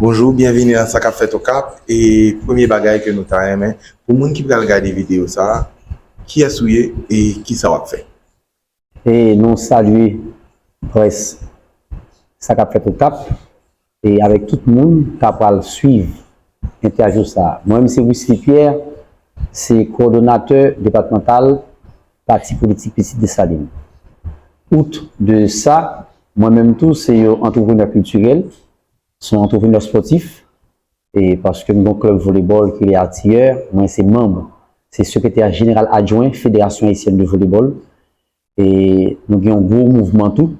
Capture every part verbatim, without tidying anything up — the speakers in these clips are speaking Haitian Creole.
Bonjou, byenvini nan Sa k ap fèt Okap. E premye bagay ke nou ta renmen, pou moun ki pral gade videyo sa a, kiyès ou ye e kisa w ap fè? E nou salye près Sa k ap fèt Okap e avèk tout moun k ap pral swiv entèvyou sa a. Mwen menm se Wisly Pierre, se kowòdonatè depatmantal Pati Politik Pitit Desalin. Out de sa, mwen menm tou se yon antreprenè kiltirèl, se yon antreprenè spòtif, e paske m gen yon klèb volebòl ki rele Artilleurs, mwen se manm, se sekretè jeneral adjwen Fédération Haïtienne de Volleyball. E nou gen yon gwo mouvman tou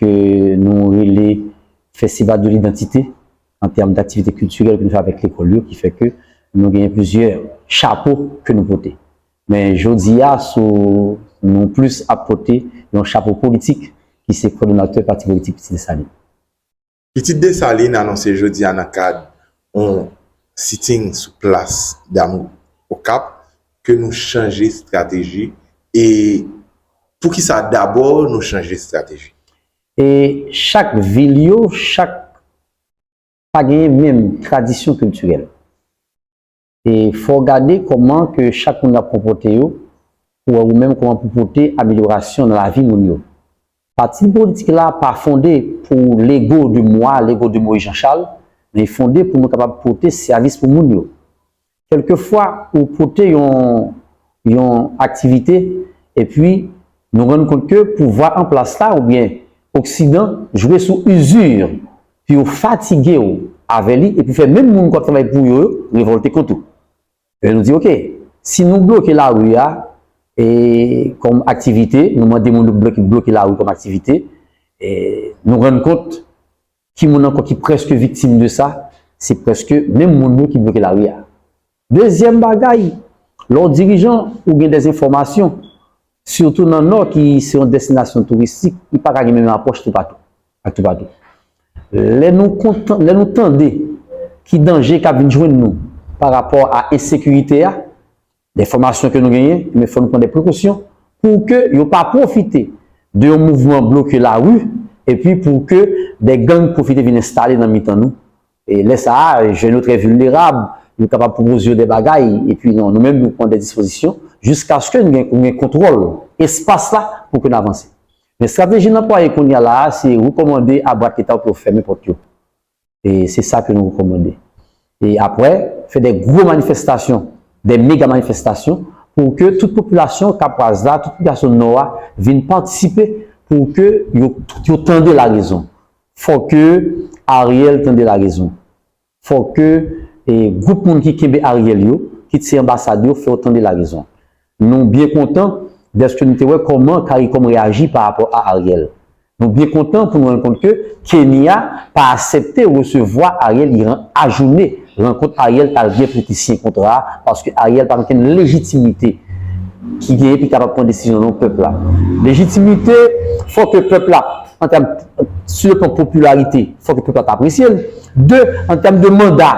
ke nou rele Festival de l'Identité an tèm d'aktivite kiltirèl ke nou fè avèk lekòl yo, ki fè ke nou genyen plizyè chapo ke nou pote. Men jodi a, sou nou plis ap pote yon chapo politik ki se kowòdonatè Pati Politik Pitit Desalin. Pitit Desalin anonse jodi a nan kad yon sitting sou plas Dam Okap ke nou chanje estrateji. E poukisa dabò nou chanje estrateji? E chak vil yo, chak pa genyen menm tradisyon kiltirèl. E fò w gade kòman ke chak moun ap konpòte yo, pou wè ou menm kòman pou pote amelyorasyon nan lavi moun yo. Pati politik la pa fonde pou lego de mwa, lego de Moïse Jean Charles, men li fonde pou nou kapab pote sèvis pou moun yo. Kèlkefwa ou pote yon, yon aktivite, epi nou rann kont ke pouvwa an plas la oubyen Oksidan jwe sou izi pou yo fatige w avè li, epi fè menm moun k ap travay pou yo yo revòlte kont ou. E nou di, oke, si nou bloke lari a, e kòm aktivite, nou mande moun yo bloke, bloke lari kòm aktivite, e nou rann kont ki moun ankò ki prèske viktim de sa, se prèske menm moun yo ki bloke lari a. Dezyèm bagay, lè w dirijan, ou gen dèzenfòmasyon, sitou nan Nò ki se yon destinasyon touristik, li pa ka gen menm apwòch toupatou, ak toupatou. Lè nou kontan, lè nou tande ki danje k ap vin jwenn nou pa rapò a ensekirite a, de enfòmasyon ke nou genyen, men fò nou pran de prekosyon pou ke yo pa pwofite de yon mouvman bloke lari, epi pou ke de gang pwofite vin enstale nan mitan nou. E lè sa a, jèn yo trè vilnerab, yo kapab pwopoze yo de bagay, epi non, nou menm nou pran de dispozisyon, jiskaske nou gen, nou gen kontwòl espas la pou ke n avanse. Men estrateji n anplwaye kounye a la a, se rekòmande a Brat Leta pou yo fèmen pòt yo. E se sa ke nou rekòmande. E apre, fè de gwo manifestasyon, de mega manifestasyon, pou ke tout popilasyon Kapwaz la, tout popilasyon Nò a, vin patisipe pou ke yo, yo tande larezon. Fò ke Ariel tande larezon. Fò ke, e, gwoup moun ki kenbe Ariel yo, kit se anbasad yo, fè yo tande larezon. Nou byen kontan dèske nou te wè kòman CARICOM reyaji pa rapò a Ariel. Nou byen kontan pou nou rann kont ke Kenya pa aksepte resevwa Ariel, li ran-, ajoune rankont Ariel t al gen pou li te siyen kontra a, paske Ariel pa gen okenn lejitimite ki genyen pou li kapab pran desizyon nan non pèp la. Lejitimite, fò ke pèp la, an tèm, sou le plan popilarite, fò ke pèp la ta apresye l. De, an tèm de manda,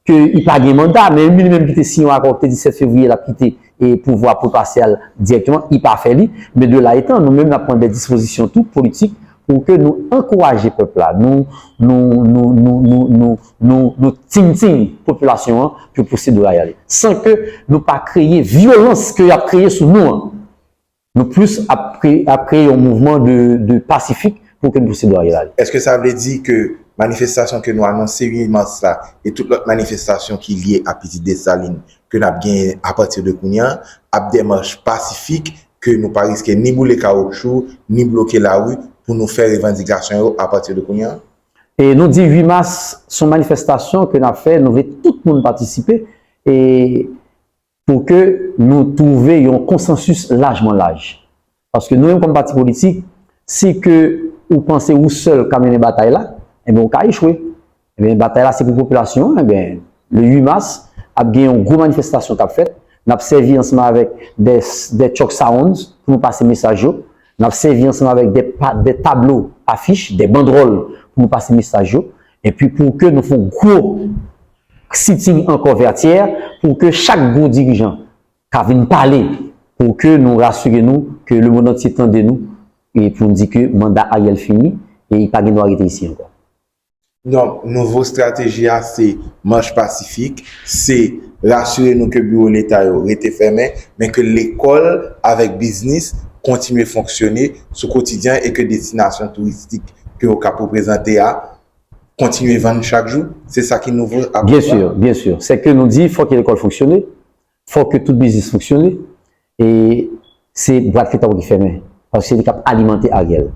ke li pa gen manda, men li menm ki te siyen yon akò ki te di sèt fevriye l ap kite e pouvwa pou l pase al dirèkteman, li pa fè li. Men de la etan, nou menm n ap pran de dispozisyon tou politik pou ke nou ankouraje pèp la, nou, nou, nou, nou, nou, nou, nou, nou tintin popilasyon an pou pwosedwa y ale. San ke nou pa kreye vyolans ke y ap kreye sou nou an. Nou plis ap kreye, ap kreye yon mouvman de, de pasifik pou ke nou pwosedwa y ale. Èske sa vle di ke manifestasyon ke nou anonse uit mas la e tout lòt manifestasyon ki lye a Pitit Desalin ke n ap genyen apati de kounye a, ap dèmach pasifik, ke nou pa riske ni boule kawoutchou, ni bloke lari pou nou fè revandikasyon yo apati de kounye a? E nou di uit mas, se yon manifestasyon ke n ap fè, nou vle tout moun patisipe, e pou ke nou twouve yon konsansis lajman laj. Paske nou menm kòm pati politik, si ke ou panse ou sèl ka mennen batay la, ebyen ou ka echwe. Ebyen batay la se pou popilasyon an, ebyen le uit mas ap gen yon gwo manifestasyon k ap fèt. N ap sèvi ansanm avèk de, de Chuck Sounds pou nou pase mesaj yo. N ap sèvi ansanm avèk de, pa, de tablo afich, de bandwòl pou nou pase mesaj yo. Epi pou ke nou fè yon gwo sitting ankò Vètyè, pou ke chak gwo dirijan ka vin pale, pou ke nou rasire nou ke lemonn antye tande nou, e pou n di ke manda Ariel fini e li pa gen dwa rete isi ankò. Donk, nouvo estrateji a se mach pasifik, se rasire nou ke biwo Leta yo rete fèmen, men ke lekòl avèk biznis kontinye fonksyone sou kotidyen e ke destinasyon touristik ke yo k ap reprezante a kontinye vann chak jou. Se sa ki nouvo ap Byen si, byen si. Se ke nou di fòk lekòl fonksyone, fòk tout biznis fonksyone, e se bwat Leta ki fèmen, paske se li k ap alimante Ariel.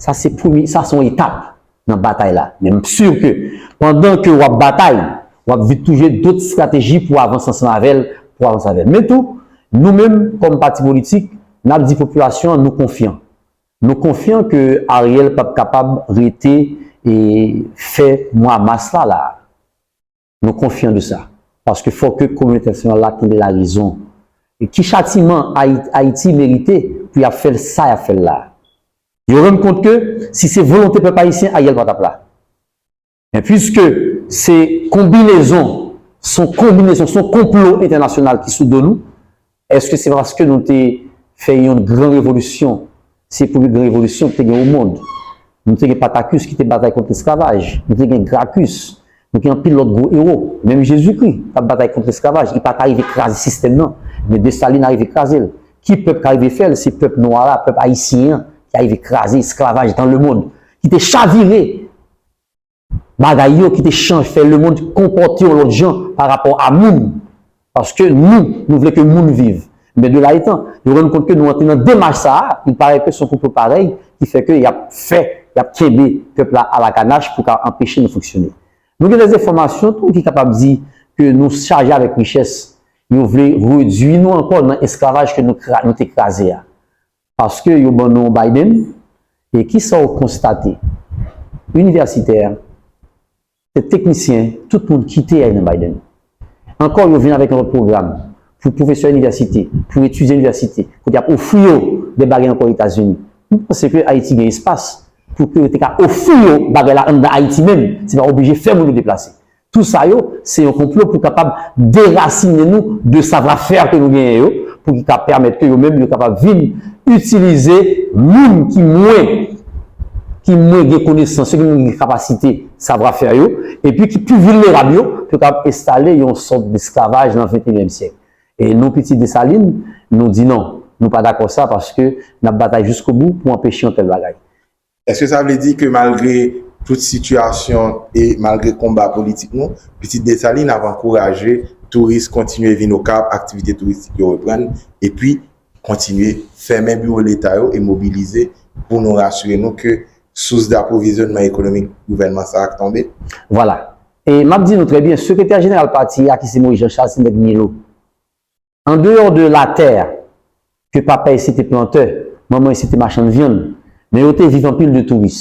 Sa se premye, sa se yon etap nan batay la. Men m si ke pandan ke w ap batay, w ap vit toujou dòt estrateji pou avanse ansanm avè l, pou avanse avè l. Men tou, nou menm, kòm pati politik, n ap di popilasyon an, nou konfyan. Nou konfyan ke Ariel p ap kapab rete e fè mwa mas la la. Nou konfyan de sa. Paske fòk ke kominote entènasyonal la kenbe larezon. E ki chatiman Ayi- Ayiti merite pou y ap fè l sa y ap fè l la? Yo rann kont ke si se volonte pèp ayisyen, Ariel pa t ap la. Men piske se konbinezon, se yon konbinezon, se yon konplo entènasyonal ki sou do nou, èske se paske nou te fè yon gran revolisyon? Se premye gran revolisyon ki te gen o mond. Nou te gen Patakis ki te batay kont lesklavaj. Nou te gen Grakus. Nou gen anpil lòt gwo ewo. Menm Jezikri t ap batay kont lesklavaj. Li pa t arive kraze sistèm nan. Men Desalin arive kraze l. Ki pèp k arive fè l? Se pèp nwa la, pèp ayisyen an, ki arive kraze esklavaj dans le monde. Ki te chavire bagay yo, ki te chanje, fè lemonn konpòte yon lòt jan pa rapò a moun. Paske nou, nou vle ke moun viv. Men de la etan, yo rann kont ke nou antre nan demach sa a, il paraît ke se yon konplo parèy ki fè ke y ap fè, y ap kenbe pèp la alakanach pou ka anpeche nou fonksyone. Nou gen de enfòmasyon tou ki kapab di ke nou chaje avèk richès, yo vle redwi nou ankò nan esklavaj ke nou kra- nou te kraze a. Paske yo ban nou Biden, e kisa w konstate? Inivèsitè, teknisyen, tout moun kite al nan Biden. Ankò, yo vin avèk yon lòt pwogram pou pwofesè inivèsite, pou etidyan inivèsite, kote y ap ofri yo de bagay ankò Etazini. M panse ke Ayiti gen espas pou ke yo te ka ofri yo bagay la anndan Ayiti menm, se pa oblije fè moun yo deplase. Tou sa yo, se yon konplo pou kapab derasinen nou de savoir-faire ke nou genyen yo, pou ki ka pèmèt ke yo menm yo kapab vin itilize moun ki mwen, ki mwen gen konesans yo, ki mwen gen kapasite savoir-faire yo, epi ki pi vilnerab yo, pou yo kapab enstale yon sòt desklavaj nan venteyinyèm syèk. E nou, pitit Desalin, nou di non, nou pa dakò sa paske n ap batay jiskobou pou anpeche yon tèl bagay. Èske sa vle di ke malgre tout sitiyasyon e malgre konba politik nou, Pitit Desalin ap ankouraje touris kontinye vin Okap, aktivite touristik yo reprann, epi kontinye fèmen biwo Leta yo e mobilize pou nou rasire nou ke sous d'approvizyonnman ekonomik gouvènman sa a k tonbe? Vwala. E m ap di nou trè byen, sekretè jeneral pati a, ki se Moïse Jean Charles, se nèg Milo. Andeyò de latè, ke papa isi te plantè, manman isi te machann vyann, men yo te viv anpil de touris,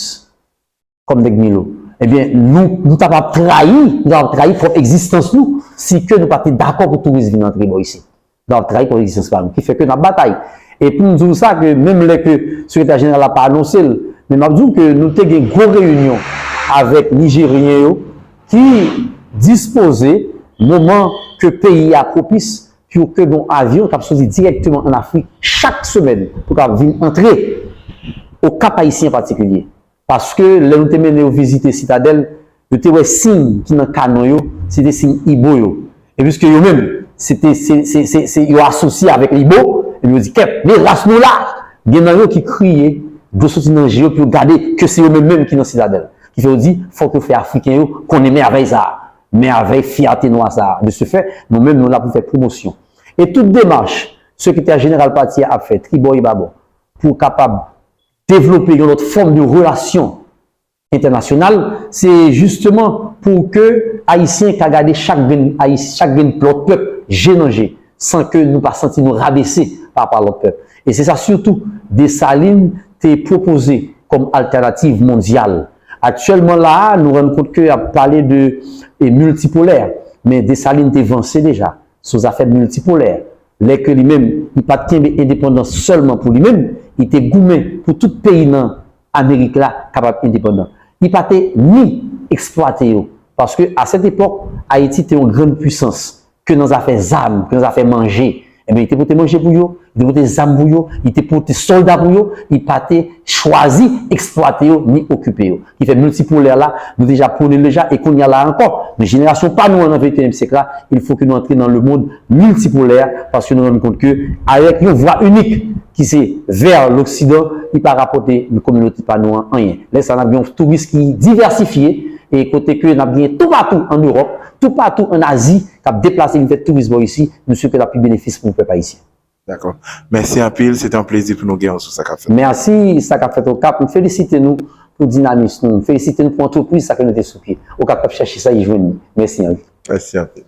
kòm nèg Milo. Ebyen, nou, nou ta p ap trayi, nou ta p ap trayi pwòp egzistans nou, si ke nou pa te dakò pou touris vin antre bò isi. Nou ta p ap trayi pwòp egzistans pa nou, ki fè ke n ap batay. E pou m di w sa, ke menm lè ke sekretè jeneral la pa anonse l, men m ap di w ke nou te gen gwo reyinyon avèk Nijeryen yo, ki dispoze, moman ke peyi a pwopis, pou ke gen yon avyon k ap soti dirèkteman ann Afrik chak semèn pou k ap vin antre Okap Ayisyen an patikilye. Paske lè nou te mennen yo vizite Sitadèl, yo te wè siy ki nan kanon yo, se te siy Ibo yo. E piske yo menm, se te, se, se, se, se, yo asosye avèk Ibo, epi yo di, kèt, men ras nou la! Gen nan yo ki kriye, dlo soti nan je yo, pou yo gade ke se yo menm menm ki nan Sitadèl. Ki fè yo di, fòk yo fè Afriken yo konnen mèvèy sa a. Men avèk fyète nwa sa a. De ce fait, nou menm, nou la pou fè pwomosyon. E tout demach sekretè jeneral pati a ap fè, tribò e babò, pou kapab devlope yon lòt fòm de relasyon entènasyonal, se jisteman pou ke Ayisyen ka gade chak grenn Ayis-, chak grenn lòt pèp, je nan je, san ke nou pa santi nou rabese pa rapò a lòt pèp. E se sa sitou Desalin te pwopoze kòm altènativ mondyal. Aktyèlman la a, nou rann kont ke y ap pale de, e, miltipolè, men Desalin te vanse deja sou zafè miltipolè. Lè ke li menm, li pa t kenbe endepandans sèlman pou li menm, li te goumen pou tout peyi nan Amerik la kapab endepandan. Li pa te ni eksplwate yo, paske a sèt epòk, Ayiti te yon grann pwisans, ke nan zafè zam, ke nan zafè manje, Ebyen, li te pote manje pou yo, li te pote zam pou yo, li te pote sòlda pou yo, li pa te chwazi eksplwate yo ni okipe yo. Ki fè miltipolè la, nou deja pwone l deja, e kounye a la ankò, nan jenerasyon pa nou an nan venteyinyèm syèk la, il faut que nou antre nan le monde multipolaire, paske nou rann kont ke avèk yon vwa inik ki se vè loksidan, li pa rapòte kominote pa nou an anyen. Lè sa, n ap gen yon touris ki divèsifye, e kote ke n ap gen toupatou an Ewòp, toupatou an Azi, k ap deplase vin fè touris bò isi, nou si ke l ap pi benefis pou pèp ayisyen. Dakò. Mèsi anpil, se te yon plezi pou nou gen w sou Sa k ap fèt. Mèsi, Sa k ap fèt Okap. M felisite nou pou dinamis nou. M felisite nou pou antrepriz sa ke nou te sou pye. Okap k ap chèche sa, li jwenn li. Mèsi anpil. Mèsi anpil.